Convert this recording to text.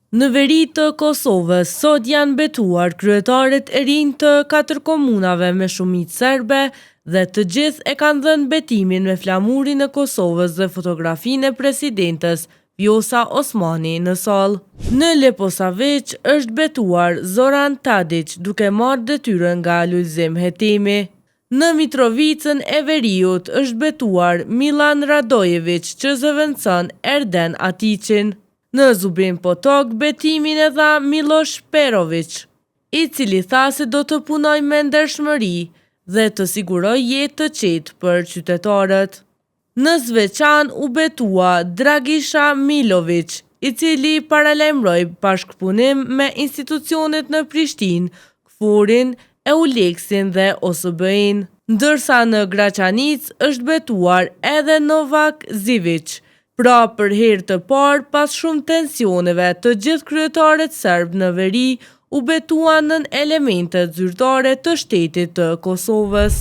Në veri të Kosovës sot janë betuar kryetarët e rinj të katër komunave me shumicë serbe dhe të gjithë e kanë dhënë betimin me flamurin e Kosovës dhe fotografinë e presidentes Vjosa Osmani në sallë. Në Leposaviq është betuar Zoran Tadiq duke marrë detyrën nga Lulzim Hetemi. Në Mitrovicën e Veriut është betuar Millan Radojeviq që zëvendëson Erden Atiqin. Në Zubin Potok betimin e dha Millosh Peroviq, i cili tha se do të punojë me ndershmëri dhe të sigurojë jetë të qetë për qytetarët. Në Zveçan u betua Dragisha Miloviq, i cili paralajmëroi bashkëpunim me institucionet në Prishtinë, KFOR-in, EULEX-in dhe OSBE-në. Ndërsa në Graçanicë është betuar edhe Novak Ziviq. Pra për herë të parë pas shumë tensioneve të gjithë kryetarët serbë në veri u betuan nën elementet zyrtare të shtetit të Kosovës.